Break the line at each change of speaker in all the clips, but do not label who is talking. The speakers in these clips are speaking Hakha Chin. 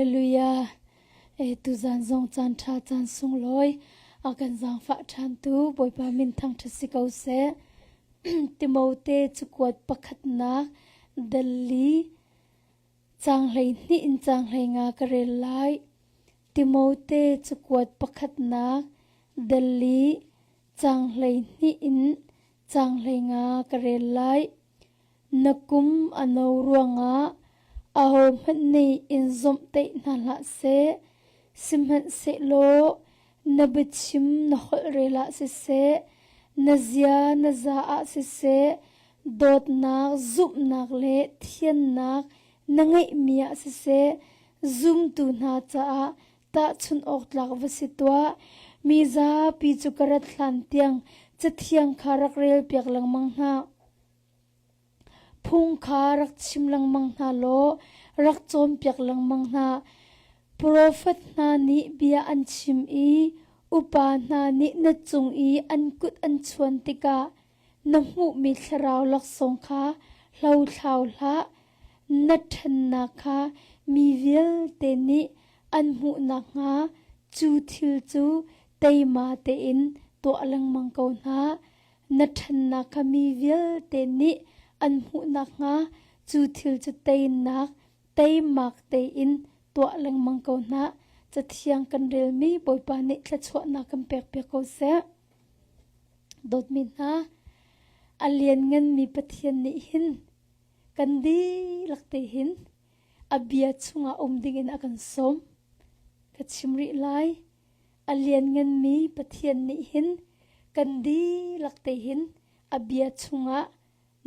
Hallelujah. E tuzan zong caan ṭha caan sunglawi a kan zaangfah ṭhan tu Bawipa min thangṭhat si ko seh. Timote cakuat pakhatnak dal li caang 12 in caang 15 ka rel lai. Timote cakuat pakhatnak dal li caang 12 in caang 15 ka rel lai. Na kum a no ruangah ahohmanh nih in zawmhtaih hna hlah seh, sihmanhsehlaw na biachim na holhrel ah siseh, na zia na za ah siseh, dawtnak, zumhnak le thiannak na ngeihmi ah siseh, zumtu hna caah tahchunh awk tlak va si tuah. Mi zapi cu ka rat hlan tiang Cathiang kha rak relpiak lengmang hna. Phung kha rak chim lengmang hna law rak cawnpiak lengmang hna. Profet hna nih bia an chim i upa hna nih na cung i an kut an chuan tikah na hmuhmi thlarau laksawng kha hlothlau hlah. Na ṭhannak kha mi vialte nih an hmuh nakhnga cu thil cu teima tein tuah lengmang ko hna. Na ṭhannak kha mi vialte nih an hmuh nakhnga cu thil cu teinak teimak tein tuah lengmang ko hna. Cathiang kan relmi Bawipa nih thluachuahnak kan pekpiak ko seh. Dawtmi hna, a liannganmi Pathian nih hin kan dihlak te hin a bia chungah um dingin a kan sawm. Ka chim rih lai. A liannganmi Pathian nih hin kan dihlak te hin a bia chungah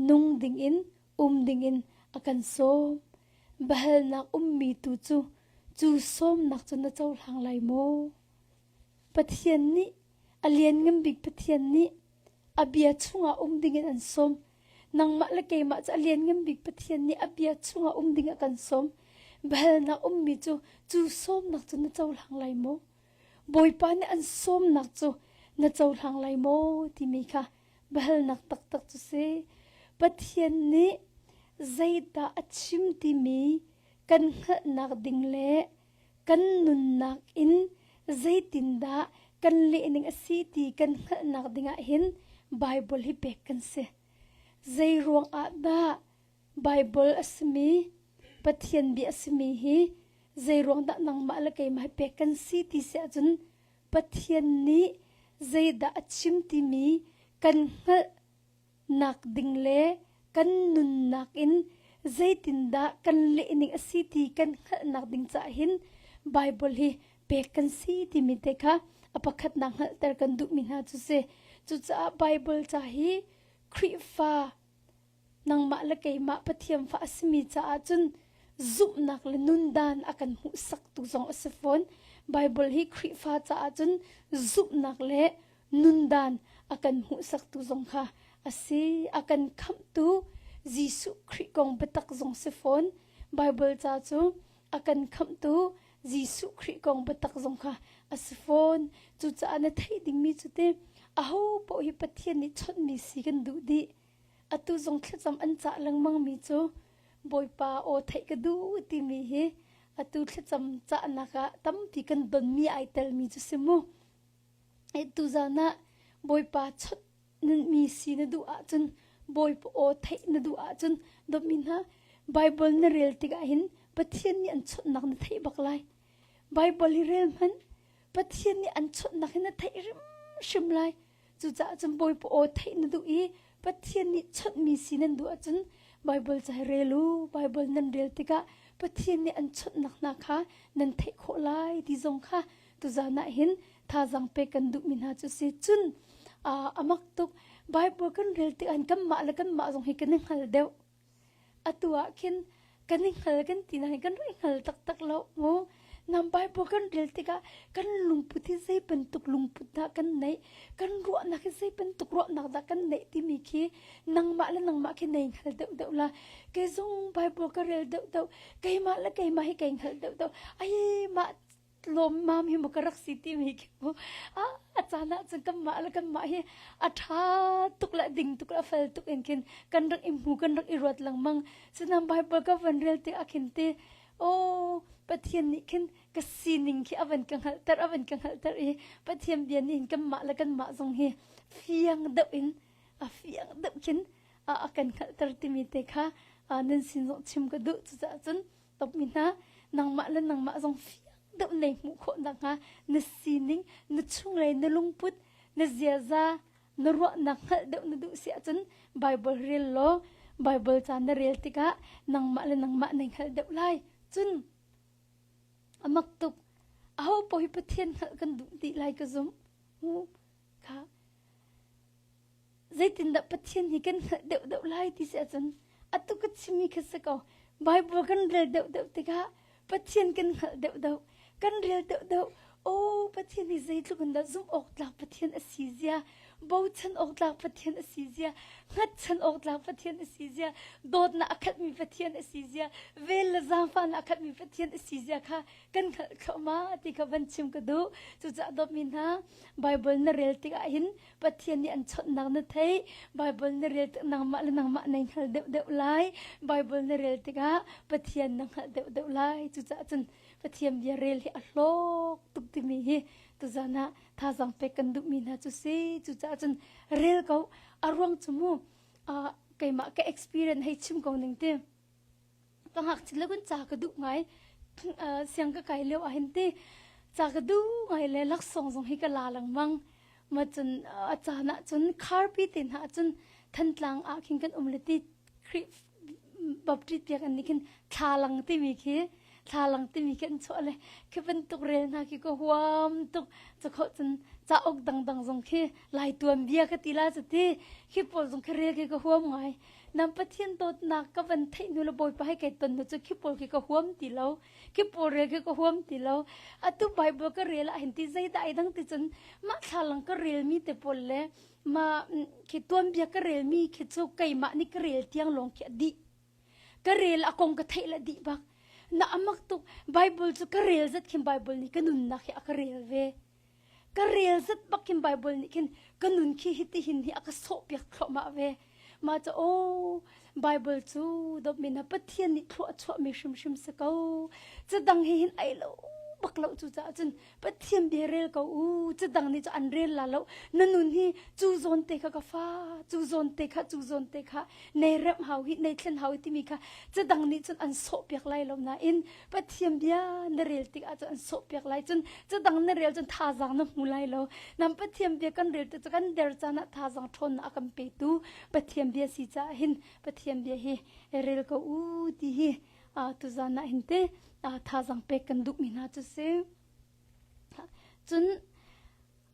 nung dingin um dingin a kan sawm. Biahalnak ummi tu cu cu sawmnak cu na cohlang lai maw? Pathian nih a lianngan bik Pathian nih a bia chungah um dingin an sawm. Nangmah le keimah cu a lianngan bik Pathian nih a bia chungah um ding a kan sawm. Biahalnak ummi cu cu sawmnak cu na cohlang lai maw? Bawipa nih an sawmnak cu na cohlang lai maw timi kha biahalnak taktak cu si. Pathian nih zeidah a chim timi kan hngalhnak ding le kan nunnak in zeitindah kan lehning a si ti kan hngalhnak dingah hin Baibal hi pek kan si. Zei ruangah dah Baibal a simi Pathian bia a simi hi zei ruang dah nangmah le keimah hi pek kan si ti si ahcun Pathian nih zeidah a chim timi kan hngalh nak ding le kan nunnak in zeitindah kan lehning a si ti kan hngalhnak ding caah hin Bible hi pek kan si timi te kha a pakhatnak hngalhter kan duhmi hna cu si. Cucaah Bible ca hi Khrihfa nangmah le keimah Pathian fa a simi caah cun zumhnak le nundan a kan hmuhsaktu zong a si fawn. Bible hi Khrihfa caah cun zumhnak le nundan a kan hmuhsaktu zong kha a si. A kan khamhtu Jesuh Khrih kong biatak zong si fawn. Bible ca cu a kan khamhtu Jesuh Khrih kong biatak zong kha a si fawn. Cucaah na theih dingmi cu te aho paoh hi Pathian nih chawnhmi si kan duh dih. Atu zong thlacam an cah lengmangmi cu Bawipa aw theih ka duh timi hi atu thlacam cahnak ah tampi kan donmi ai telmi cu si mu. Tuzan ah Bawipa chawnh mi si na duh ahcun Bawipa aw theih na duh ahcun dawtmi hna Bible na rel tikah hin Pathian nih an chawnhnak na theih bak lai. Bible hi rel hmanh Pathian nih an chawnhnak hi na theih hrimhrim lai. Cucaah cun Bawipa aw theih na duh i Pathian nih chawnhmi si nan duh ahcun Bible ca hi rel u. Bible nan rel tikah Pathian nih an chawnhnak hna kha nan theih khawh lai ti zong kha tuzan ah hin thazaang pek kan duhmi hna cu si cun a mak tuk Bible kan rel tikah kanmah le kanmah zong hi kan i hngal deuh atu ah khin kan i hngal kan ti nain kan rak i hngal taktak lo mu nam Bible kan rel tikah kan lungput hi zei bantuk lungput dah kan neih kan ruahnak hi zei bantuk ruahnak dah kan neih timi khi nangmah le nangmah khi nei hngal deuh deuh la kei zong Bible ka rel deuh deuh keimah le keimah hi kei hngal deuh deuh ai mah lawmmam hi maw ka rak si timi khi mu a caan ah cun kanmah le kanmah hi a ṭha tuk le ding tuk le fel tuk in khin kan rak i hmu kan rak i ruat lengmang cunan Bible ka van rel tik ah khin ti. Aw Pathian nih khin ka sining khi a van ka hngalhter a van ka hngalhter i Pathian bia nih hin kanmah le kanmah zong hi fiang deuh in a fiang deuh khin a kan hngalhter timi te kha nan sin zong chim ka duh. Cucaah cun topmi hna nangmah le nangmah zong fiang deuh nei hmuh khawh nakhnga na sining, na chunglei na lungput, na ziaza, na ruahnak hngalh deuh na duh si ahcun Bible rel law Bible ca na rel tikah nangmah le nangmah na hngalh deuh lai. Cun a mak tuk. Aho paoh hi Pathian hngalh kan duh dih lai ka zumh. Kha zeitindah Pathian hi kan hngalh deuhdeuh lai ti si ahcun atu ka chimmi kha si ko. Bible kan rel deuhdeuh tikah Pathian kan hngalh deuhdeuh. Kan rel deuhdeuh. Oh, Pathian hi zeitluk in dah zumh awk tlak Pathian a si zia, bochan awk tlak Pathian a si zia, hngatchan awk tlak Pathian a si zia, dawtnak a khatmi Pathian a si zia, vel le zaangfahnak a khatmi Pathian a si zia kha kan hngalh thluahmah ti kha van chim ka duh. Cucaah dawtmi hna, Bible na rel tikah hin Pathian nih an chawnhnak na theih. Bible na rel tik nangmah le nangmah nai hngal deuhdeuh lai. Bible na rel tikah Pathian na hngalh deuhdeuh lai. Cucaah cun Pathian bia rel hi a hlawk tuk timi hi tuzan ah thazaang pek kan duhmi hna cu si. Cucaah cun rel ko. A ruang cu mu keimah ka experience hei chim ko ning ti. Ka ngakchia le kun ca ka duh ngai. Siang ka kai lio ah hin ti ca ka duh ngai le laksawng zong hi ka la lengmang. Ma cun a caan ah cun kharpi te hna ah cun Thantlang ah khin kan um le ti Khrih Baptist biakinn nih khin thlalang timi khi thlalang timi khi an chuah le khi bantuk rel hna khi ka huam tuk. Cakho cun cauk dangdang zong khi Lai tuanbia ka ti la cu ti khi pawl zong khi rel khi ka huam ngai. Nan Pathian dawtnak ka van theih hnu le Bawipa he kai ton hnu cu khi pawl khi ka huam ti lo. Khi pawl rel khi ka huam ti lo. Atu Bible ka rel ah hin ti zeidah ai dang ti cun mah thlalang ka relmi te pawl le mah khi tuanbia ka relmi khi cu keimah nih ka rel tiang lawng khi a dih. Ka rel a kong ka theih le dih bak. Na amak tuk Bible cu ka rel zat khin Bible nih ka nunnak hi a ka rel ve. Ka rel zat bak khin Bible nih khin ka nun khi hitihin hi a ka sawhpiak thluahmah ve. Mah cu aw Bible cu dawtmi na Pathian nih thlua a chuahmi hrimhrim si ko. Cu dang he hin ai lo bak lo cu caah cun Pathian bia rel ko u. Cu dang nih cu an rel la lo. Na nun hi cu zawn te kha ka fa, cu zawn te kha, cu zawn te kha nei remh hau hi, nei thlen hau hi timi kha cu dang nih cun an sawhpiak lai lo nain Pathian bia na rel tikah cun an sawhpiak lai cun cu dang na rel cun thazaang na hmu lai lo. Nam Pathian bia kan rel tik cu kan der caan ah thazaang ṭhawnnak a kan petu Pathian bia si caah hin Pathian bia hi rel ko u ti hi tuzaan ah hin te thazaang pek kan duhmi hna cu si. Cun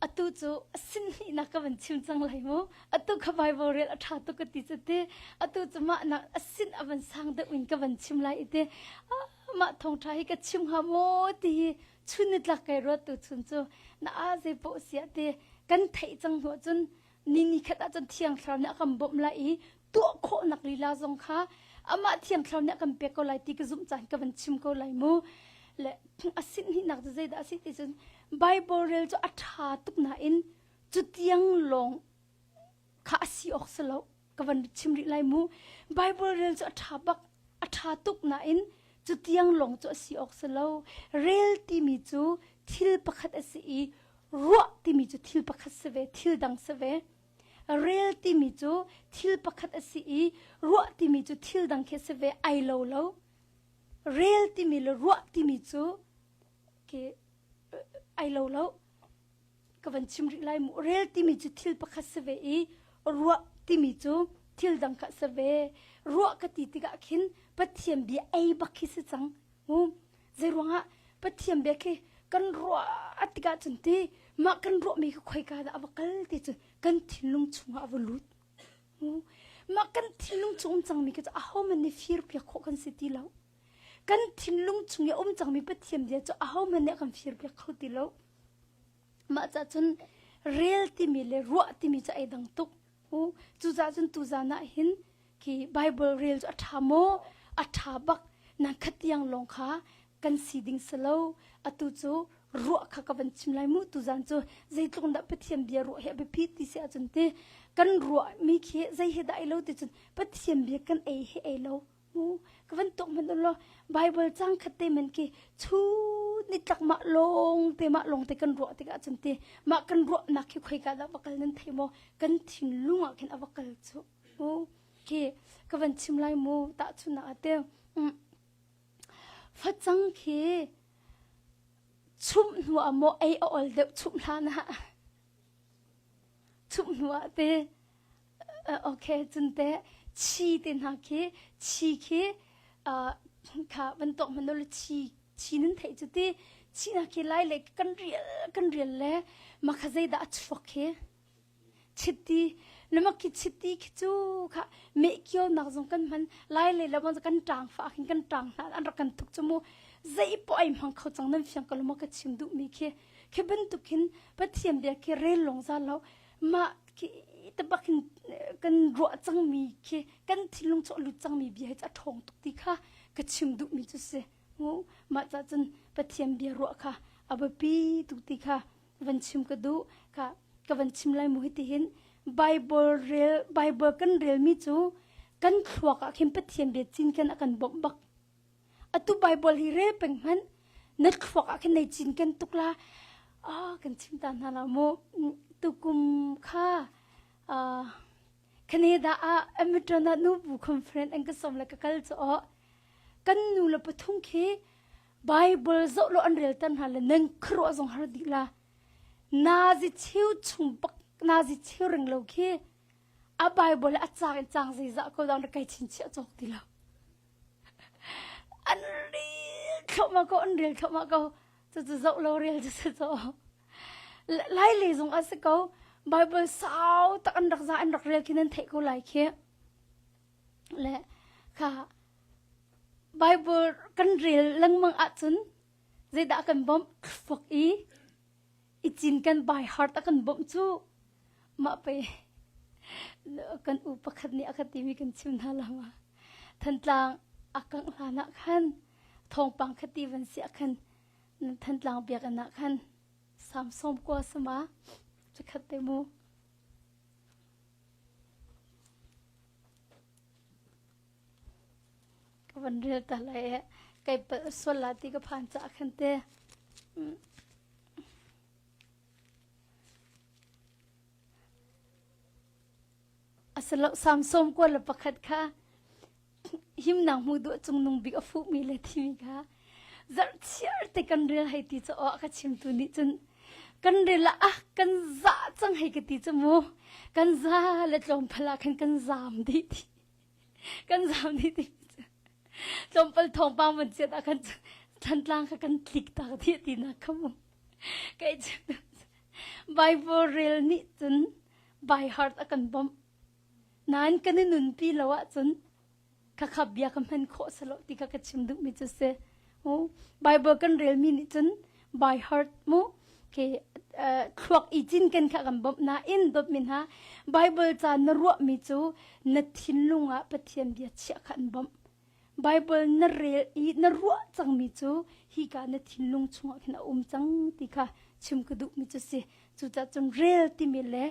atu cu a sin hnihnak ka van chim cang lai mu. Atu kha Bible rel a ṭha tuk ka ti cu ti. Atu cu mah nak a sin a van sang deuh in ka van chim lai i ti. Mah thawngṭha hi ka chim hnga maw ti hi chun ni tlak kai ruat tu chun cu na a zei paoh siah ti kan theih cang hnu cun ni ni khat ahcun Thiang Thlarau nih a kan bawmh lai i tuah khawhnak lila zong kha amah Thiang Thlarau nih a kan pek ko lai ti ka zumh caan ka van chim ko lai mu. Le a sin hnihnak cu zeidah a si ti cun Bible rel cu a ṭha tuk nain cutiang lawng kha a si awk si lo ka van chim rih lai mu. Bible rel cu a ṭha bak a ṭha tuk nain cutiang lawng cu a si awk si lo. Rel timi cu thil pakhat a si i ruah timi cu thil pakhat si ve, thil dang si ve. Rel timi cu thil pakhat a si i ruah timi cu thil dang khi a si ve, ai lo lo. Rel timi le ruah timi cu ke ai lo lo. Ka van chim rih lai mu. Rel timi cu thil pakhat si ve i ruah timi cu thil dang kha si ve. Ruah ka ti tikah khin Pathian bia ei bak khi si cang. Mu. Zeiruangah Pathian bia khi kan ruah tikah cun ti mah kan ruahmi khi khoika dah a va kal ti cu kan thinlung chungah a va lut. Mah kan thinlung chung um cangmi khi cu ahohmanh nih firpiak khawh kan si ti lo. Kan thinlung chung i a um cangmi Pathian bia cu ahohmanh nih a kan firpiak kho ti lo. Mah cah cun rel timi le ruah timi cu ai dang tuk. Cucaah cun tuzan ah hin khi Bible rel cu a ṭha maw? A ṭha bak. Nan khat tiang lawng kha kan si ding si lo. Atu cu ruah kha ka van chim lai mu. Tuzan cu zeitluk dah Pathian bia ruah hi a biapi ti si ahcun ti kan ruahmi khi zei he dah ai lo ti cun Pathian bia kan ei he ei lo. Mu ka van tuk hmanh law Bible cang khat te men ki chu ni tlak mah lawng te mah lawng te kan ruah tikah cun te mah kan ruahnak khi khoi ka dah va kal nan thei maw kan thinlung ah khin a va kal cu mu khi ka van chim lai mu tahchunnak ah te facang khi chumh hnu ah maw ei a ol deuh chumh hlan ah chumh hnu ah te okay cun te chi te hna khi chi khi kha bantuk hmanh le chi chi nan theih cu ti chi hna khi lai le kan rial kan rial le mah kha zeidah a chuak khi Chiti le mak khi chiti khi cu kha meh kio nak zong kan hman lai le le kan ṭang fa khin kan ṭang hna an rak kan tuk cu mu zei poh ai hmang kho cang nan fiang ko lo maw ka chim duh mi khi khi bantuk hin Pathian bia khi rel lawng za lo mah khi tabak hin kan ruah cang mi khi kan thinlung chu a lut cang mi bia hi a ṭhawng tuk ti kha ka chim duh mi cu si mu mah ca cun Pathian bia ruah kha a biapi tuk ti kha van chim ka duh ka ka van chim lai mu hiti hin Bible rel Bible kan relmi cu kan thluak ah khin Pathian bia cin kan a kan bawmh bak atu Bible hi rel peng hmanh na thluak ah khin nei cin kan tuk la ah kan chim ta hna la mu tukum kha Canada ah Edmonton ah nubu conference an ka som le ka kal cu kan nu le pathum khi Bible zoh lo an rel ter hna le nan khuaruah zong har dih la. Nazi cheu chung bak nazi cheu ring lo khi a Bible a cang in cang zeizah ko dang kai chinchiah cawk ti lo. An rel thluahmah ko an rel thluahmah ko cucu zoh lo rel cu si cu. Lai le zong a si ko Bible sau tak an rak za an rak rel khi nan theih ko lai khi. Le kha Baibal kan rel lengmang ahcun zeidah a kan bawmh? Fak i i cinken by heart a kan bawmh cu mah pei kan u pakhat nih a ka timi kan chim hna la ma. Thantlang a kangh hlan ah khan thawngpang kha ti van si ah khan Thantlang biakinn ah khan Samsung kua sama chikhat te mu. Ka van rel ta lai i kai palh sual la ti ka phan caah khan te. Asilo Samsom kua le pakhat kha himnak hmu duh cungnung bik a fuhmi le thimi kha zarhchiar te kan rel hei ti cu aw a ka chimtu nih cun kan rel ah ah kan za cang hei ka ti cu mu kan za le tlawmpal ah khan kan zam dih ti kan zam dih ti tlawmpal thawngpang van chiat ah khan thantlang kha kan tlik tak dih ti nak kha mu kai Bible rel nih cun by heart a kan bawmh Nain kan i nunpi lo ahcun khakha bia ka hman khawh salo ti kha ka chim duhmi cu si. Bible kan relmi nih cun by heart mu ke thluak i cinken kha kan bawmh nain dawtmi hna Bible ca na ruahmi cu na thinlung ah Pathian bia chiah kha an bawmh. Bible na rel i na ruah cangmi cu hika na thinlung chungah khin a um cang ti kha chim ka duhmi cu si. Cucaah cun rel timi le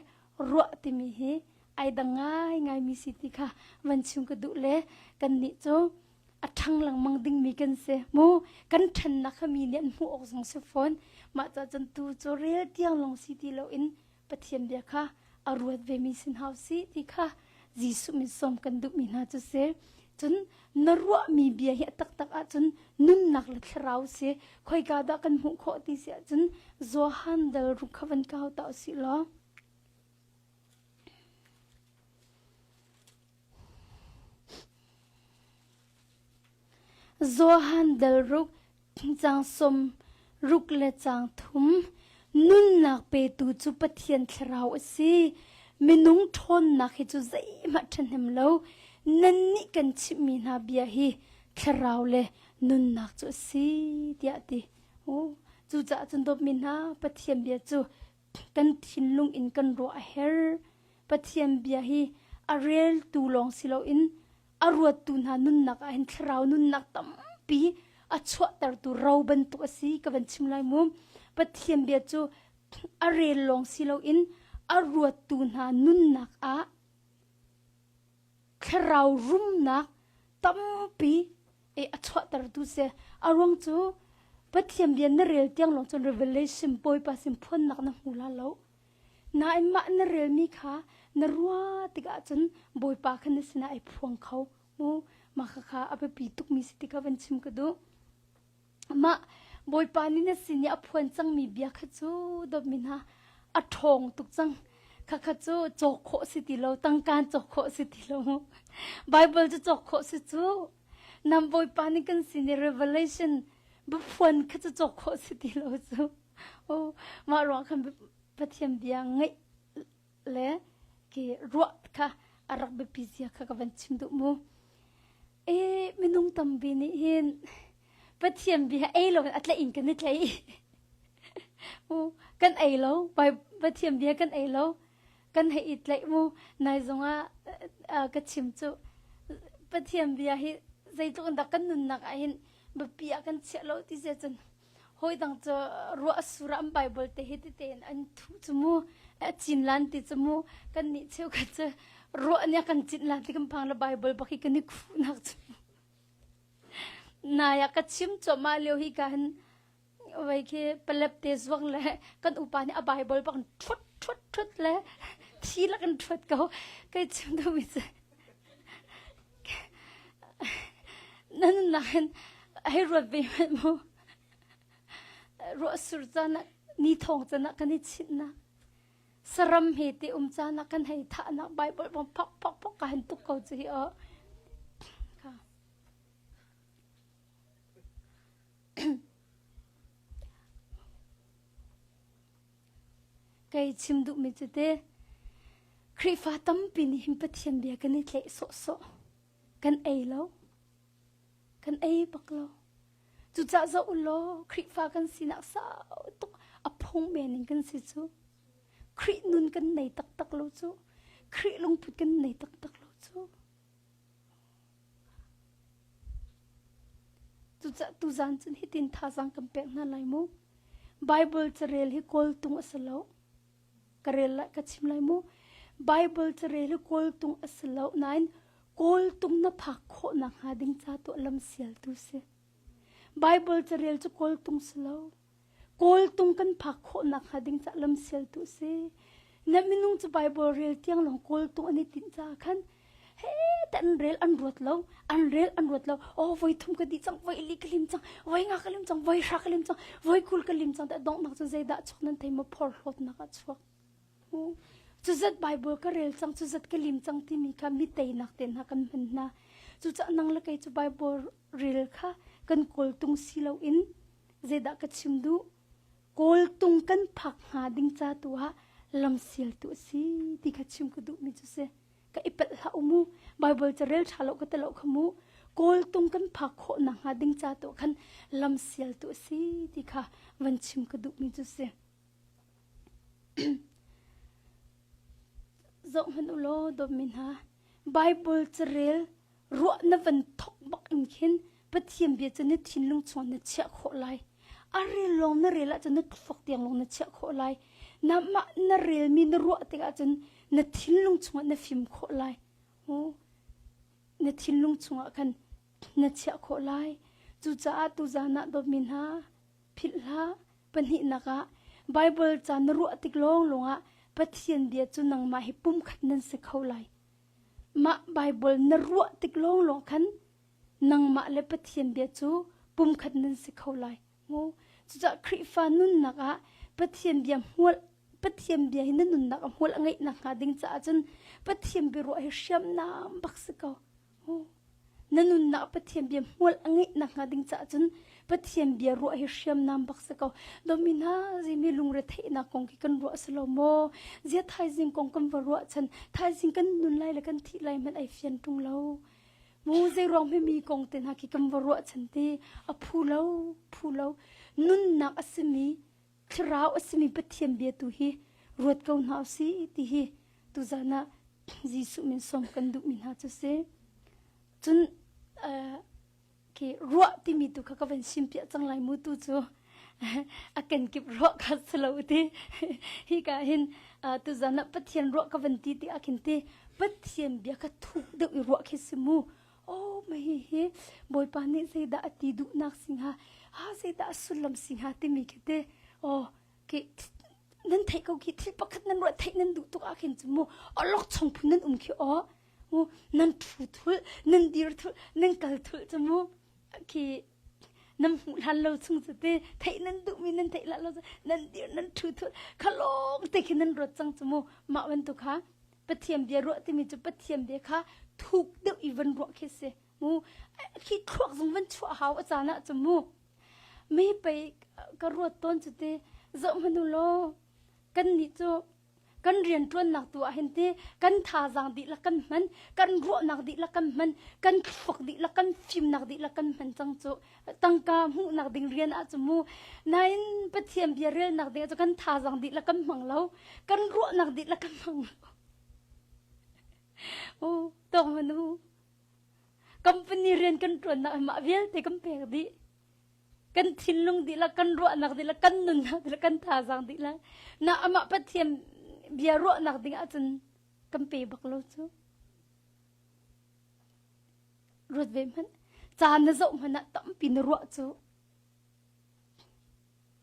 ruah timi hi ai dang ngaingaimi si ti kha van chim ka duh le kannih cu a ṭhang lengmang dingmi kan si mu kan ṭhannak kha mi nih an hmuh awk zong si fawn mah ca cun tu cu rel tiang lawng si ti loin Pathian bia kha a ruat vemi sin hau si ti kha Jesuh min sawm kan duhmi hna cu si cun na ruahmi bia hi a taktak ahcun nunnak le thlarau si khoika dah kan hmuh khawh ti si ahcun Johan dal ruk kha van kau ta usih law Johan dal ruk cang som ruk le cang thum nunnak petu cu Pathian thlarau a si. Minung ṭhawnnak hi cu zeihmah ṭhahnem lo. Nannih kan chimhmi hna bia hi thlarau le nunnak cu a si tiah a ti. Cucaah cun dawtmi hna Pathian bia cu kan thinlung in kan ruah a herh. Pathian bia hi a reltu lawng si loin a ruattu hna nunnak ah hin thlarau nunnak tampi a chuahtertu ro bantuk a si ka van chim lai mu. Pathian bia cu a rel lawng si loin a ruattu hna nunnak ah thlarau rumnak. tampi e a chuahtertu si. A ruang cu Pathian bia na rel tiang lawng cun revelation Bawipa sin phuannak na hmu la lo. Nain mah na relmi kha na ruah tikah cun Bawipa kha na sinah ai phuang kho. Mu mah kha a biapi tukmi si ti kha van chim ka duh. Mah Bawipa nih na sin i a phuan cangmi bia kha cu dawtmi hna a ṭhawng tuk cang. Khakha cu cawk khawh si ti lo, tangkaan cawk khawh si ti lo. Bible cu cawk khawh si cu. Nam Bawipa nih kan sin i Revelation biaphuan kha cu cawk khawh si ti lo cu. Oh, mah ruang khan Pathian bia ngaih le ki ruah kha a rak biapi zia kha ka van chim duh mu. E minung tampi nih hin Pathian bia ei lo in a tlaih in kan i tlaih. Mu kan ei lo Pathian bia kan ei lo kan hei i tlaih mu nai zongah ka chim cu Pathian bia hi zeitluk in dah kan nunnak ah hin biapi ah kan chiah lo ti sia cun hawi dang cu ruah a sur ah an Bible te hi tete in an thuh cu mu a cin lan ti cu mu kan nih cheukhat cu ruah nih a kan cinh lan ti kan phang le Bible bak hi kan i khuhnak cu nai ah ka chim cuahmah lio hi ka hin wei khi palep te zuang le kan upa nih a Bible bak in thut thut thut le thi lak in thut ko kai chim duhmi cu Na nunnak hin hei ruat ve hmanh mu. Ruah sur caan ah ni thawng caan ah kan i chinhnak saram he te um caan ah kan hei thahnak Bible bang phok phok phok ka han tuk ko cu hi aw. Kei chim duhmi cu te Khrihfa tampi nih hin Pathian bia kan i tlaih sawhsawh. Kan ei lo. Kan ei bak lo. Cucaah zoh u law Khrihfa kan sinak sau tuk a phung men in kan si cu. Khrih nun kan nei taktak lo cu. Khrih lungput kan nei taktak lo cu. Cucaah tuzaan cun hitin thazaang kan pek hna lai mu. Bible carel hi kawltung a si lo. Ka rel lai, ka chim lai mu. Bible carel hi kawltung a si lo nain kawltung na phak khawh nakhnga ding ca tuah lamsialtu si. Bible carel cu kawltung si lo. Kawltung kan phak khawh nakhnga ding caah lamsialtu a si. Na minung cu Bible rel tiang lawng kawltung an i tinh caah khan he te an rel an ruat lo an rel an ruat lo oh voi thum ka dih cang voi li ka lim cang voi nga ka lim cang voi hra ka lim cang voi 20 ka lim cang te donghnak cu zeidah chuak nan thei maw phorhlawtnak ah chuak cu zat Bible ka rel cang cu zat ka lim cang timi kha mi teinak te hna kan hman hna cucaah nang le kei cu Bible rel kha kan kawltung si loin Zeidah ka chim duh? Kawltung kan phak hnga ding ca tu ah lamsialtu a si ti kha chim ka duhmi cu si. Ka i palh hlah u mu. Bible ca rel ṭha lo ka ti lo kha mu. Kawltung kan phak khawh nakhnga ding ca tu ah khan lamsialtu a si ti kha van chim ka duhmi cu si. Zoh hmanh u law dawtmi hna, Bible carel ruah na van thok bak in khin Pathian bia cu na thinlung chung na chiah khawh lai. A rel lawng na rel ahcun na thluak tiang lawng na chiah khawh lai. Nangmah na relmi na ruah tikah cun na thinlung chungah na fim khawh lai. Na thinlung chungah khan na chiah khawh lai. Cucaah tuzaan ah dawtmi hna, philh hlah. Pahnihnak ah Bible ca na ruah tik lawnglawng ah Pathian bia cu nangmah hi pumkhat nan si kho lai. Mah Baibal na ruah tik lawnglawng khan nangmah le Pathian bia cu pumkhat nan si kho lai. Mu. Cucaah Khrihfa nunnak ah Pathian bia hmual Pathian bia hi na nunnak a hmual a ngeih nakhnga ding caah cun Pathian bia ruah hi hriamnam bak si ko. Na nunnak Pathian bia hmual a ngeih nakhnga ding caah cun Pathian bia ruah hi hriamnam bak si ko. Dawmi hna zimi lungre theihnak kong khi kan ruah si lo maw? Zia thaizing kong kan va ruah chan thaizing kan nun lai le kan thih lai hmanh ai fian ṭung lo. Mu zeiruang hme mi kong te hna khi kan va ruah chan ti a phu lo phu lo nunnak a simi thlarau a simi Pathian bia tu hi ruat ko hna usih ti hi tuzan ah Jesuh min sawm kan duhmi hna cu si. Cun khi ruah timi tu kha ka van simpiah cang lai mu tu cu a kenkip ruah kha si lo ti hi ka hin tuzan ah Pathian ruah ka van ti ti ah khin ti Pathian bia kha thuk deuh i ruah khi si mu. Oh mah hihi Bawipa nih zeidah a ti duhnak si hnga? Ha zeidah a sullam si hnga timi khi te oh khi nan theih ko khi thil pakhat nan ruah theih nan duh tuk ah khin cu mu awlokchong phun nan um khi aw mu nan ṭhu thul nan dir thul nan kal thul cu mu khi nan hmuh hlan lo chung cu te theih nan duhmi nan theih hlan lo cu nan dir nan ṭhu thul kha lawng te khi nan ruat cang cu mu mah bantuk kha Pathian bia ruah timi cu Pathian bia kha thuk deuh i van ruah khi si mu khi thluak zong van chuah hau a caan ah cu mu mi pei ka ruat tawn cu te zoh hmanu law kan nih cu kan rianṭuannak tu ah hin ti kan thazaang dihlak kan hman kan ruahnak dihlak kan hman kan thluak dihlak kan fimnak dihlak kan hman cang cu tangka hmuhnak ding rian ah cu mu nain Pathian bia relnak ding ah cu kan thazaang dihlak kan hmang lo kan ruahnak dihlak kan hmang lo u tong manu company rian kan ṭuannak mah vialte kan pek dih kan thinlung dihlak kan ruahnak dihlak kan nunnak dihlak kan thazaang dihlak na amah Pathian bia ruahnak ding ahcun kan pe bak lo cu ruat ve hmanh caan na zoh hmanh ah tampi na ruah cu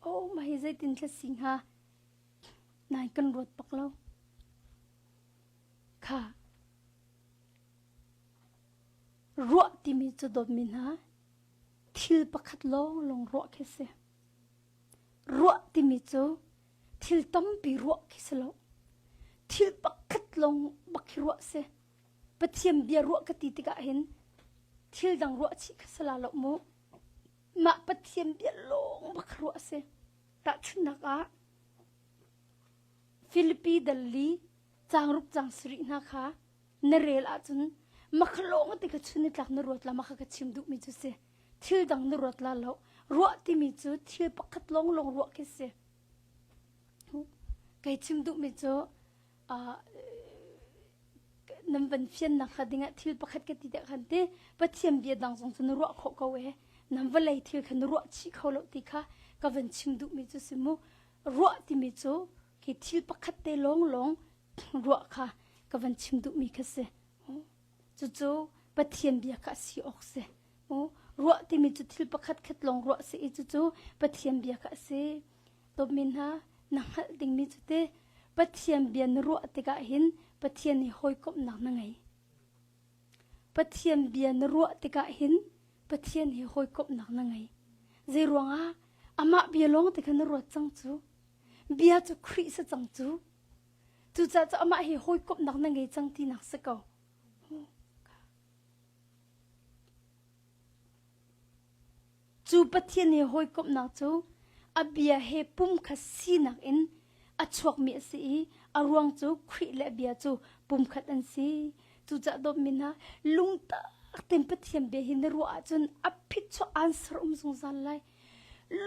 oh mah hi zeitin thla si hnga nai kan ruat bak lo kha ruah timi cu dawtmi hna Thil pakhat lawnglawng ruah khi si. Ruah timi cu thil tampi ruah khi si lo. Thil pakhat lawng bak khi ruah si. Pathian bia ruah ka ti tikah hin thil dang ruah chih kha si la lo mu. Mah Pathian bia lawng bak ruah si. Tahchunhnak ah Filipi dal li caangruk caang sarih hna kha na rel ahcun makhalawng ti kha chun nitlak na ruat la makha ka chim duhmi cu si thil dang na ruat la lo ruah timi cu thil pakhat lawng lawng ruah khi si kai chim duhmi cu nan van fiannak kha dingah thil pakhat ka ti deh khan ti pathian bia dang zong cu na ruah khawh ko e nan vawlei thil kha na ruah chih kho lo ti kha ka van chim duhmi cu si mu ruah timi cu khi thil pakhat te lawng lawng ruah kha ka van chim duhmi kha si. Cucu Pathian bia kha a si awk si. Ruah timi cu thil pakhat khat lawng ruah si i cucu Pathian bia kha a si. Dawtmi hna, na hngalh dingmi cu te Pathian bia na ruah tikah hin Pathian he hawikomhnak na ngei. Pathian bia na ruah tikah hin Pathian he hawikomhnak na ngei. Zei ruangah amah bia lawng te kha na ruat cang cu. Bia cu Khrih si cang cu. Cucaah cu amah hi hawikomhnak na ngei cang tinak si ko. Cu Pathian he hawikomhnak cu a bia he pumkhat sinak in a chuakmi a si i a ruang cu Khrih le a bia cu pumkhat an si. Cucaah dawtmi hna, lungtak tein Pathian bia hi na ruah ahcun a phichuah answer um zungzal lai.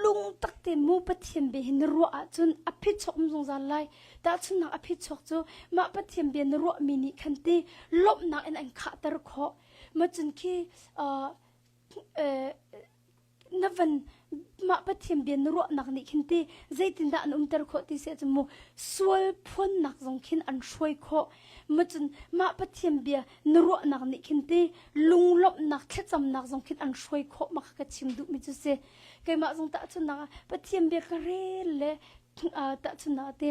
Lungtak tein mu Pathian bia hi na ruah ahcun a phichuak um zungzal lai. Tahchunhnak a phichuak cu mah Pathian bia na ruahmi nih khan ti lawmhnak in an khahter khawh. Macun khi uh, uh, na van mah Pathian bia na ruahnak nih khin ti zeitindah an umter khawh ti si ahcun mu sual phuannak zong khin an hruai khawh. Macun mah Pathian bia na ruahnak nih khin ti lunglawmhnak thlacamnak zong khin an hruai khawh ma kha ka chim duhmi cu si keimah zong tahchunhnak ah Pathian bia ka rel le tahchunhnak te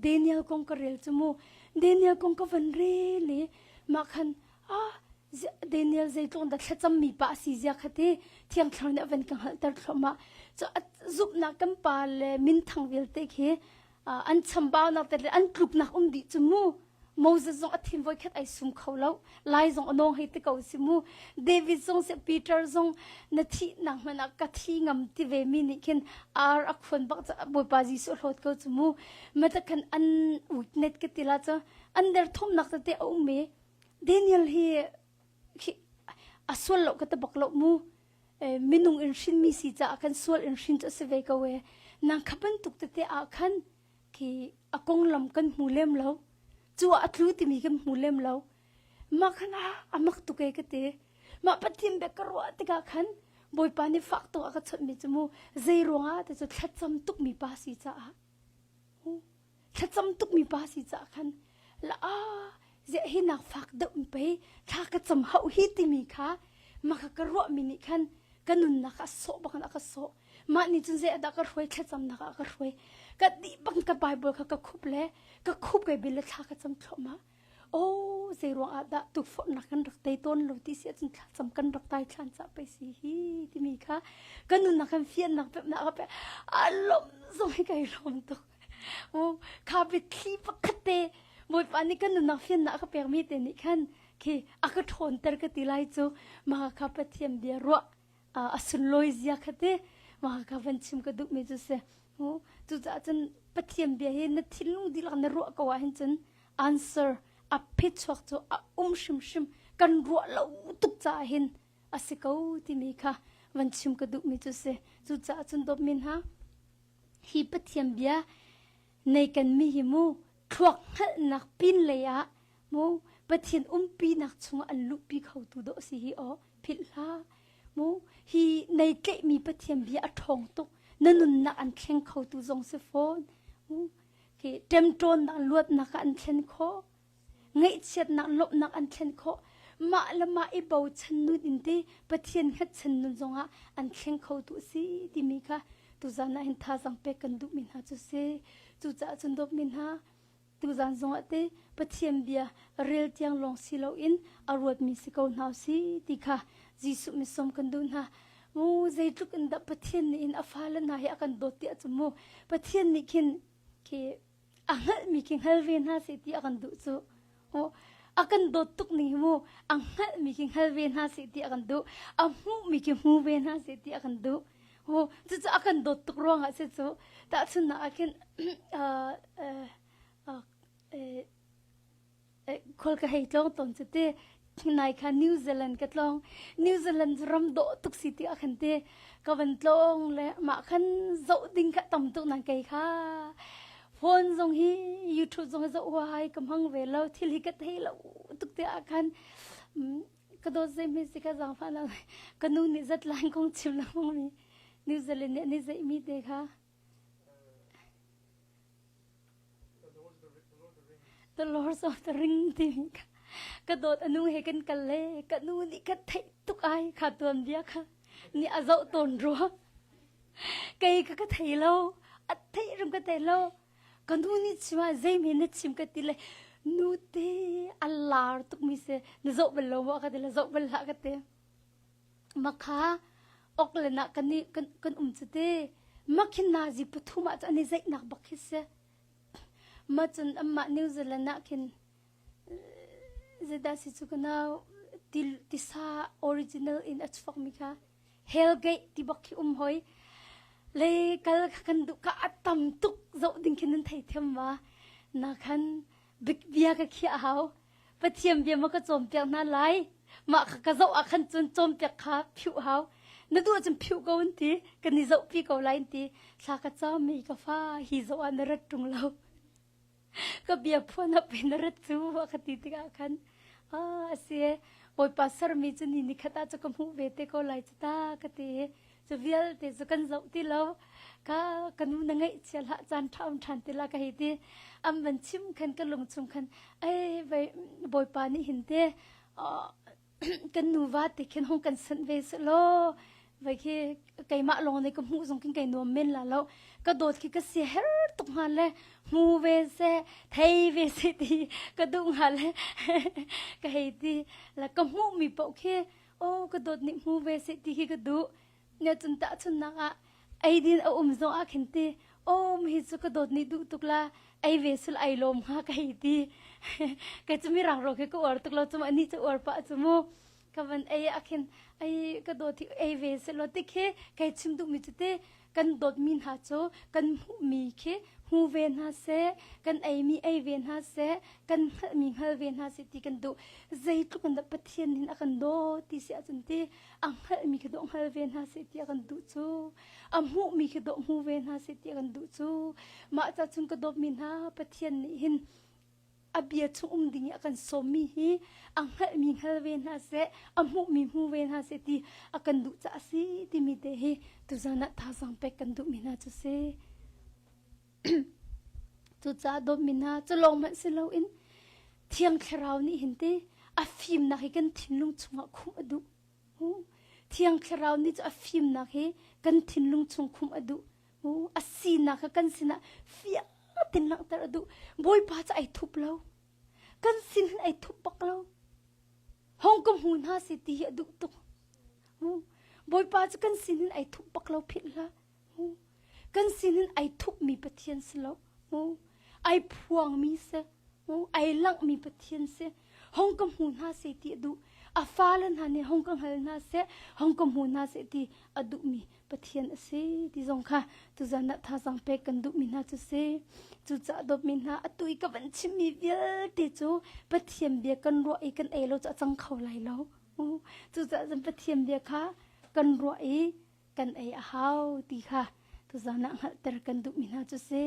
Daniel kong ka rel cu mu Daniel kong ka van rel i mah khan ah Daniel zeitluk dah thlacammi pa a si zia kha ti Thiang Thlarau nih a van ka hngalhter thluahmah cu zumhnak kan pa le minthang vialte khi an chambaunak te le an tluknak um dih cu mu Moses zong a thin voikhat ai sum kho lo lai zong a nawng hei ti ko si mu David zong si Peter zong na thihnak hmanh ah ka thi ngam ti ve mi nih khin ar a khuan bak ca Bawipa Jesuh hlawt ko cu mu mata khan an weakness ka ti la cu an der thomnak tete a um i Daniel hi khi a sual lo ka ti bak lo mu minung in hrinmi si caah khan sual in hrin cu a si ve ko e nang kha bantuk tete ah khan khi a konglam kan hmu lem lo cu ah a tlu timi kan hmu lem lo mah khan a mak tuk e ka ti mah pathian bia ka ruah tikah khan bawipa nih fak tuk a ka chawnhmi cu mu zei ruangah ti cu thlacam tukmi pa si caah thlacam tukmi pa si caah khan la a. Ziah hi nak fak deuh in pei thla ka cam hauh hi timi kha maka ka ruahmi nih khan ka nunnak a sawh bak in a ka sawh. Mah nih cun zei ah dah ka hruai thlacamnak ah ka hruai. Ka dih bang ka Bible kha ka khup le ka khup kai bil le thla ka cam thluahmah. Oh, zei ruang ah dah tukforhnak kan rak tei tawn lo ti si ahcun thlacam kan rak tai thlan ca pei si hi timi kha ka nunnak kan fiannak pemnak ka pe a lawm zong hi kai lawm tuk. Oh, kha biathli pakhat te Bawipa nih kan nunnak fiannak ka pekmi te nih khan khi a ka ṭhawnter ka ti lai cu mah kha Pathian bia ruah a sunlawi zia kha te mah kha van chim ka duhmi cu si. Cucaah cun Pathian bia hi na thinlung dihlak na ruah ko ahhin cun answer a phichuak cu a um hrimhrim kan ruah lo tuk caah hin a si ko timi kha van chim ka duhmi cu si. Cucaah cun dawtmi hna hi Pathian bia nei kan mi hi mu thluak hngalhnak pin lei ah mu Pathian umpinak chungah an luhpi khotu dawh si hi aw philh hlah mu hi nei tlaihmi Pathian bia a ṭhawng tuk na nunnak an thleng khotu zong si fawn mu khi ṭemṭawnnak luatnak ah an thlen khawh ngaihchiatnak lawmhnak an thlen khawh mah le mah i bochan nun in ti Pathian hngatchan nun zongah an thleng kho tu si timi kha tuzan ah hin thazaang pek kan duhmi hna cu si cucaah cun dawtmi hna tuzan zongah te Pathian bia rel tiang lawng si loin a ruatmi si ko hna si ti kha Jesuh misawm kan duh hna mu zeitluk in dah Pathian nih in a fale hna hi a kan dawt tiah cu mu Pathian nih khin khi a hngalhmi khi hngal ve hna seh ti a kan duh cu oh a kan dawt tuk ning hi mu a hngalhmi khi hngal ve hna seh ti a kan duh a hmuhmi khi hmu ve hna seh ti a kan duh oh cucu a kan dawt tuk ruangah si cu tahchunhnak ah khin uh, uh, uh, Khual ka hei tlawng tawn cu ti nai kha New Zealand ka tlawng. New Zealand cu ram dawh tuk si ti ah khan ti ka van tlawng le mah khan zoh ding kha tam tuk nan kei kha phone zong hi YouTube zong hi zoh huai ka hmang ve lo thil hi ka thei lo tuk te ah khan ka dawt zei mi si ka zaangfah na ka nu nih zatlang kong chim lengmang mi New Zealand nih an i zeih mi te kha The Lord of the Ring timi kha ka dawt a nu he kan kal le ka nu nih ka theih tuk ai kha tuan bia kha nih a zoh tawn rua kei ka ka thei lo a theih rum ka thei lo ka nu nih chim ah zeimi na chim ka ti le nu te a lar tuk mi se na zoh bal lo maw ka ti le zoh bal hlah ka ti Makha Auckland ah kan i kan, kan um cu te makhin nazi pathum ah cu an i zeihnak bak khi si ma cun amah New Zealand ah khin zeidah si cu ka nau tisa original in a chuak mi kha Hellgate ti bak khi um hoi le kal kha kan duh ka a tam tuk zoh ding khin nan thei thiam ma na khan big bia ka khiah hau Pathian bia ma ka cawnpiak hna lai mah kha ka zoh ah khan cun cawnpiak kha phiuh hau na duh ahcun phiuh ko an ti kan i zohpi ko lai an ti thla ka cam i ka fa hi zoh ah na rat ṭung lo ka bia phuan ah pei na rat cu a ka ti tikah khan ah a si Bawipa sermi cu ni nikhat ah cu ka hmuh ve te ko lai cu ta ka ti cu vialte cu kan zoh ti lo ka ka nu na ngaihchia hlah caan ṭha um ṭhan ti la ka hei ti an van chim khan ka lung chung khan ei vai bawipa nih hin te kan nuva te khin hong kan sanh ve se law vai khi keimah lawng nih ka hmuh zong khin kai nuam men la lo ka dawt khi ka si her tuk hnga le hmu ve se thei ve se ti ka duh hnga le ka hei ti la ka hmuh mi paoh khi oh ka dawt nih hmu ve seh ti khi ka duh ne cun tahchunnak ah eidin a um zong ah khin ti oh hi cu ka dawt nih duh tuk la ei ve sul ai lawm hnga ka hei ti kei cu mirang ro khi ka uar tuk lo cu ani cu uar pah cu mu ka van ei ah khin ai ka dawt hi ei ve se lo ti khi kai chim duh mi cu ti kan dawtmi hna cu kan hmuhmi khi hmu ve hna seh kan eimi ei ve hna seh kan hngalhmi hngal ve hna seh ti kan duh zeitluk in dah Pathian hin a kan dawt ti si ahcun ti a hngalhmi khi dawh hngal ve hna seh ti a kan duh cu a hmuhmi khi dawh hmu ve hna seh ti a kan duh cu mah ca cun ka dawtmi hna Pathian nih hin a bia chung um ding i a kan sawmmi hi a hngalhmi hngal ve hna seh a hmuhmi hmu ve hna seh ti a kan duh caah a si timi te hi tuzan ah thazaang pek kan duhmi hna cu si. Cucaah dawtmi hna cu lawng hmanh si loin Thiang Thlarau nih hin ti a fimnak hi kan thinlung chungah khumh a duh. Thiang Thlarau nih cu a fimnak hi kan thinlung chung khumh a duh. A sinak kha kan sinah fiang tein langhter a duh. Bawipa cu ai thup lo. Kan sin hin ai thup bak lo. Hong ka hmu hna si ti hi a duh tuk. Bawipa cu kan sin hin ai thup bak lo philh hlah. Kan sin hin ai thupmi Pathian si lo. Ai phuangmi si. Ai langhmi Pathian si. Hong ka hmu hna seh ti a duh. A fale hna nih hong ka hngal hna seh, hong ka hmu hna seh ti a duhmi Pathian a si ti zong kha tuzan ah thazaang pek kan duhmi hna cu si. Cucaah dawtmi hna atu i ka van chimmi vialte cu Pathian bia kan ruah i kan ei lo cu a cang kho lai lo. Cucaah cun Pathian bia kha kan ruah i kan ei a hau ti kha tuzan ah hngalhter kan duhmi hna cu si.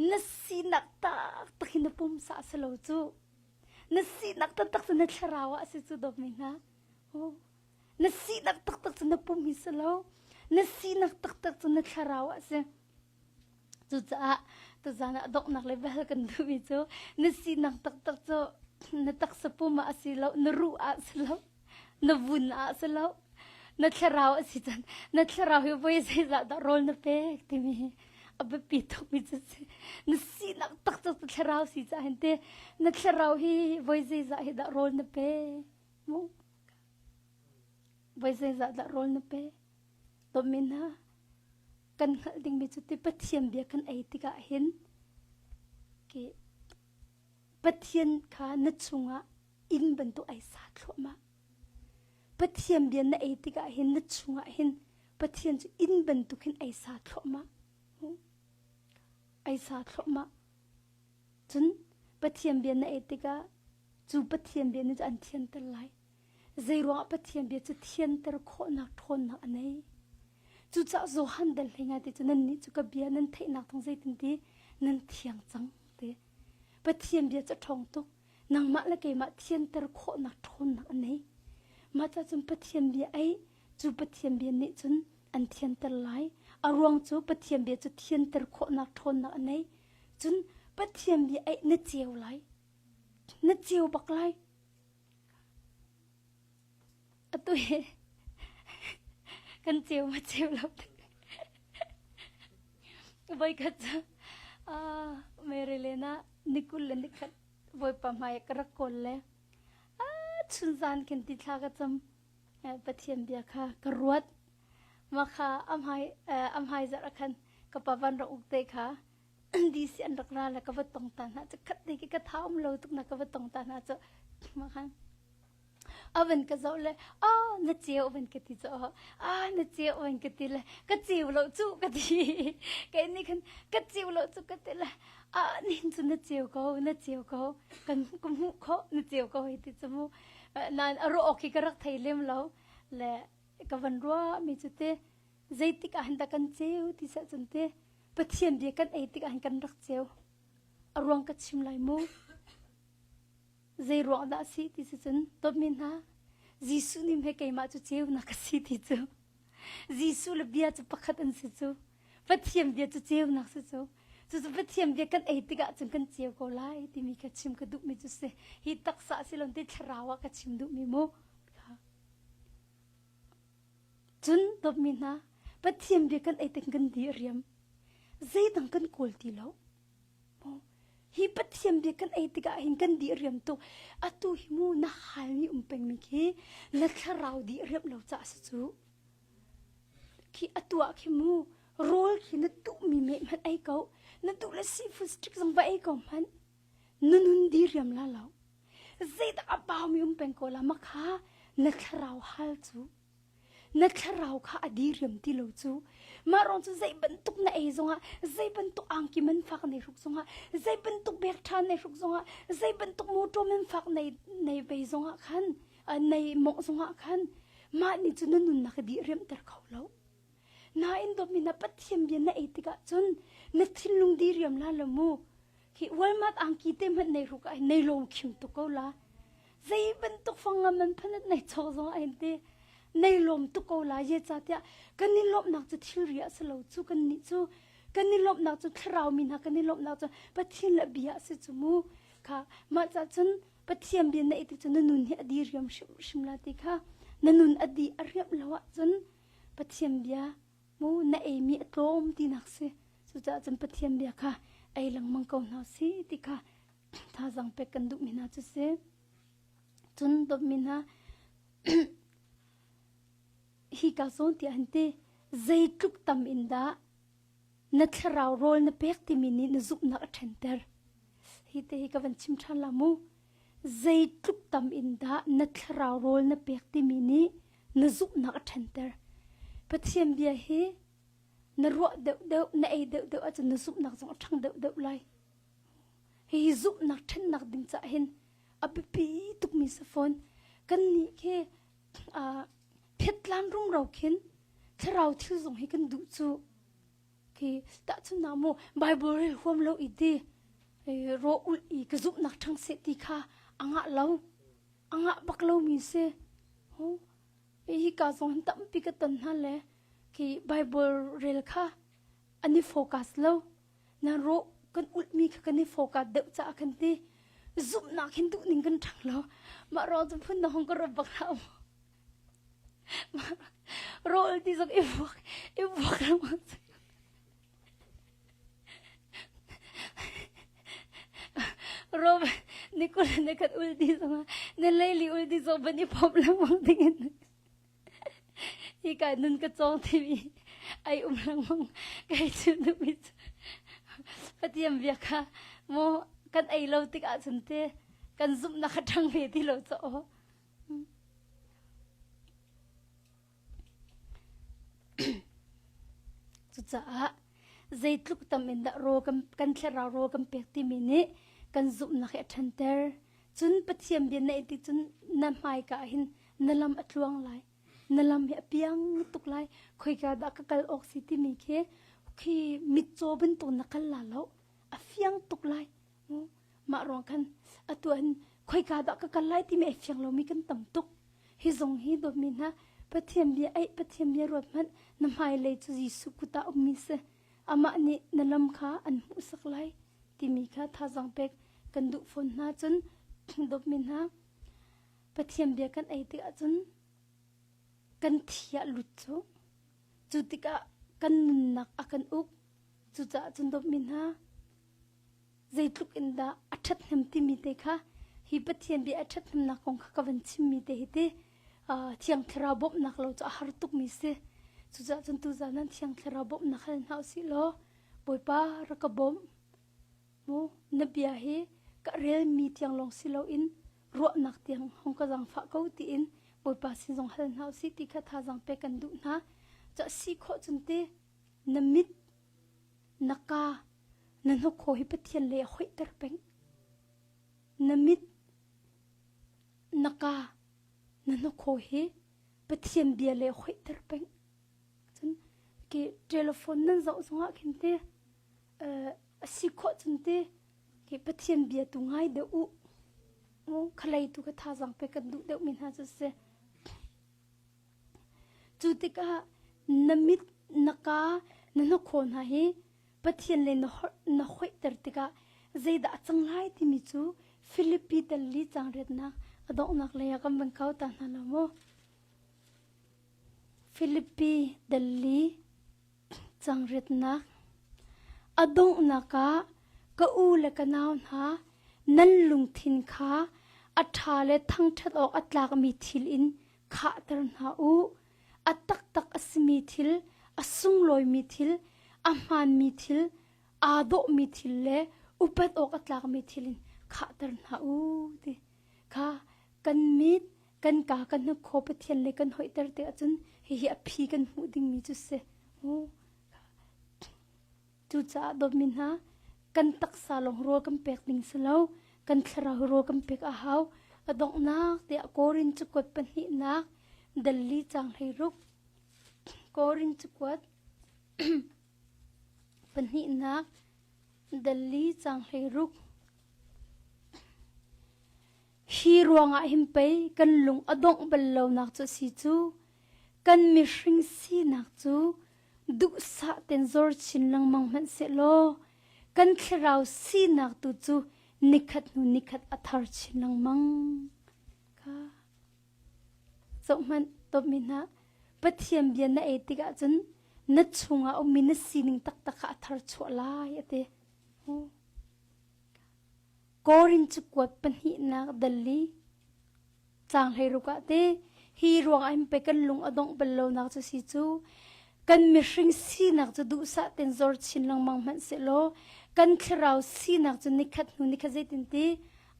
Na sinak taktak hi na pumsa a si lo cu. Na sinak taktak cu na thlarau ah a si cu dawtmi hna. Na sinak taktak cu na pum hi si lo. Na sinak taktak cu na thlarau ah a si. Cucaah tuzan ah donghnak le bel kan duhmi cu na sinak taktak cu na taksa pum ah a si lo, na ruh ah a si lo, na vun ah a si lo, na thlarau a si cun na thlarau hi voi zeizah dah rawl na pek timi hi a biapi tukmi cu si. Na sinak taktak cu thlarau si caah hin te na thlarau hi voi zeizah hi dah rawl na pek mu voi zeizah dah rawl na pek Dawtmi hna, kan hngalh dingmi cu ti Pathian bia kan ei tikah hin ki Pathian kha na chungah inn bantuk ai sa thluahmah. Pathian bia na ei tikah hin na chungah hin Pathian cu inn bantuk hin ai sa thluahmah. Ai sa thluahmah. Cun Pathian bia na ei tikah cu Pathian bia nih cu an thianter lai. Zeiruangah Pathian bia cu thianter khawhnak ṭhawnnak a nei? Cucaah Johan dal hlei ngai te cu nannih cu ka bia nan theihnak thawng zeitin ti nan thiang cang ti. Pathian bia cu a ṭhawng tuk. Nangmah le keimah thianter khawhnak ṭhawnnak a nei. Mah ca cun Pathian bia ei cu Pathian bia nih cun an thianter lai. A ruang cu Pathian bia cu thianter khawhnak ṭhawnnak a nei. Cun Pathian bia ei na ceu lai. Na ceu bak lai. Atu hi kan ceu ma ceu lo. Voikhat cu Mary len ah ni 20 le nikhat Bawipa hmai ka rak kawl le chun zan khin ti thla ka cam. Pathian bia kha ka ruat. Mah kha a hmai a hmai zarh ah khan ka pa van rak uk te kha DC an rak ra le ka va tong ta hna cu khat te khi ka tha um lo tuk na ka va tong ta hna cu ma khan avan ka zoh le a na ceu van ka ti cu a na ceu van ka ti le ka ceu lo cu ka ti kai ni khan ka ceu lo cu ka ti le a nin cu na ceu ko na ceu ko kan ka hmuh kho na ceu ko hei ti cu mu nan a ro ok hi ka rak thei lem lo le ka van rua mi cu te zeitik ah hin dah kan ceu ti seh cun te Pathian bia kan ei tikah hin kan rak ceu. A ruang ka chim lai mu. Zei ruang dah a si ti si cun dawtmi hna Jesuh nih hme keimah cu ceunak ka si ti cu. Jesuh le bia cu pakhat an si cu. Pathian bia cu ceunak si cu. Cucu Pathian bia kan ei tikah cun kan ceu ko lai timi kha chim ka duhmi cu si. Hi taksa si lo te thlarau ah ka chim duhmi mu. Cun dawtmi hna, Pathian bia kan ei tik kan di a riam. Zeidang kan kawl ti lo. Hi Pathian bia kan ei tikah hin kan di riam tuk. Atu hi mu na halmi um pengmi khi na thlarau di riam lo caah si cu. Khi atu ah khi mu rawl khi na duhmi meh hmanh ei ko. Na duh le seafood stick zong va ei ko hmanh. Na nun di riam la lo. Zeidah a baumi um peng ko la makha na thlarau hal cu na thlarau kha a diriam ti lo cu mah ruang cu zei bantuk na ei zongah zei bantuk angki man fak nei hruk zongah zei bantuk bek ṭha nei hruk zongah zei bantuk motor man fak nei nei vei zongah khan nei mongh zongah khan mah nih cu na nunnak a diriamter kho lo Nain dawtmi na Pathian bia na ei tikah cun na thinlung diriam la lo mu. Hi Walmart angki te hmanh nei hruk ah nei lawm khim tuk ko la. Zei bantuk fangam man phanat nei chok zong ah hin te nei lawm tuk ko la ye ca tiah kan i lawmhnak cu thilri ah si lo cu kan nih cu kan i lawmhnak cu thlarau mi hna kan i lawmhnak cu Pathian le bia a si cu mu kha mah ca cun. Pathian bia na ei tik cu na nun hi a diriam hrimhrim la ti kha na nun a di a riamh lo ahcun Pathian bia mu na eimi a tlawm tinak si. Cucaah cun Pathian bia kha ei lengmang ko hna si ti kha thazaang pek kan duhmi hna cu si. Cun dawtmi hna hi ka zawn tiah an ti zeitluk tam in dah na thlarau rawl na pek timi nih na zumhnak a ṭhenter. Hi te hi ka van chim ṭhan la mu. Zeitluk tam in dah na thlarau rawl na pek timi nih na zumhnak a ṭhenter. Pathian bia hi na ruah deuhdeuh, na ei deuhdeuh ahcun na zumhnak zong a ṭhang deuhdeuh lai. Hihi zumhnak ṭhennak ding caah hin a biapi tukmi si fawn. Kannih khi phetlan rumro khin thlarau thil zong hi kan duh cu. Khi tahchunhnak mu Bible rel huam lo i ti ro ulh i ka zumhnak ṭhang seh ti kha a ngah lo. A ngah bak lomi si. Hi ka zong hin tampi ka ton hna le khi Bible rel kha an i focus lo. Na rawh kan ulhmi kha kan i focus deuh caah kan ti. Zumhnak hin duh ning kan ṭhang lo. Mah ruang cu phun na hong ka rawp bak hlah mu. Rawl ti zong i vuak i vuak lengmang. Rom ni kul ne khat ul ti zong na leili ul ti zong ban i phomh lengmang ding in hi ka nun ka cawng timi ai um lengmang kai cu duhmi cu Pathian bia kha mu kan ei lo tik ahcun te kan zumhnak kha ṭhang ve ti lo caw. Cucaah zeitluk tam in dah rawl kan, kan thlarau rawl kan pek timi nih kan zumhnak hi a ṭhanter. Cun Pathian bia na ti cun na hmaika ah hin na lam a tluang lai. Na lam hi a piang tuk lai. Khoika dah ka kal awk si timi khi khi mitcaw bantuk na kal la lo. A fiang tuk lai. Mah ruang khan atu an khoika dah ka kal lai timi ai fiang lomi kan tam tuk. Hi zong hi dawtmi hna Pathian bia eih Pathian bia ruat hmanh na hmailei cu Jesuh kut ah ummi si. Amah nih na lam kha an hmuhsak lai timi kha thazaang pek kan duh fawn hna cun dawtmi hna Pathian bia kan ei tikah cun kan thi ah lut cu cu tikah kan nunnak a kan uk cucaah cun dawtmi hna zeitluk in dah a ṭhathnem timi te kha hi Pathian bia a ṭhathnemnak kong kha ka van chimmi te hi ti Thiang Thlarau bawmhnak lo cu a har tukmi si. Cucaah cun tuzaan nan Thiang Thlarau bawmhnak hal hna usih law Bawipa rak ka bawmh. Mu na bia hi ka relmi tiang lawng si loin ruahnak tiang hong ka zaangfah ko tiin Bawipa sin zong hal hna usih ti kha thazaang pek kan duh hna. Cah si khawh cun ti na mit na ka na hnokhaw hi Pathian lei a hoihter peng. Na mit na ka na hnokhaw hi Pathian bia lei a hoihter peng. Cun ke telephone nan zoh zongah khin te a si khawh cun te ke Pathian bia tu ngai deuh u. Khalei tu ka thazaang pe kan duh deuh mi hna cu si. Cu tikah na mit, na kaa, na hnakhaw hna hi Pathian le na hoihter tikah zeidah a cang lai timi cu Filipi tal li caang riatnak a donghnak lei ah kan van kau ta hna lo maw? Filipi dal li caang riatnak a donghnak ah ka u le ka nau hna nan lungthin kha a ṭha le thangṭhat awk a tlakmi thil in khahter hna u. A taktak a simi thil, a sunglawimi thil, a hmaanmi thil, aa dawhmi thil le upat awk a tlakmi thil in khahter hna u ti kha kan mit, kan kaa, kan hnakhaw Pathian le kan hoihter te ahcun hihi a phi kan hmuh dingmi cu si. Cucaah dawtmi hna, kan taksa lawng rawl kan pek ding si lo, kan thlarau rawl kan pek a hau. A donghnak tiah Korin cakuat pahnihnak dal li caang 16 Korin cakuat pahnihnak dal li caang 16 Hi ruangah hin pei kan lung a dongh bal lonak cu a si cu. Kan mihring sinak cu duhsah ten zor chin lengmang hmanh sehlaw kan thlarau sinak tu cu nikhat hnu nikhat a thar chin lengmang. Kha zohhmanh dawtmi hna Pathian bia na ei tikah cun na chungah ummi na sining taktak kha a thar chuah lai a ti. Korin cakuat pahnihnak dal li caang 16 ah te hi ruangah hin pei kan lung a dongh bal lonak cu si cu kan mihring sinak cu duhsah ten zor chin lengmang hmanh sehlaw kan thlarau sinak cu nikhat hnu nikhat zeitin ti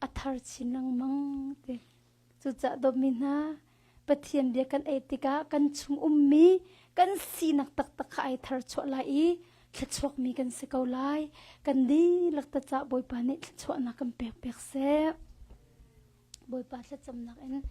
a thar chin lengmang ti. Cucaah dawtmi hna, Pathian bia kan ei tikah kan chung ummi kan sinak taktak kha ai tharchuah lai i thluachuakmi kan si ko lai. Kan dihlak ta cah Bawipa nih thluachuahnak kan pek piak seh. Bawipa thlacamnak in.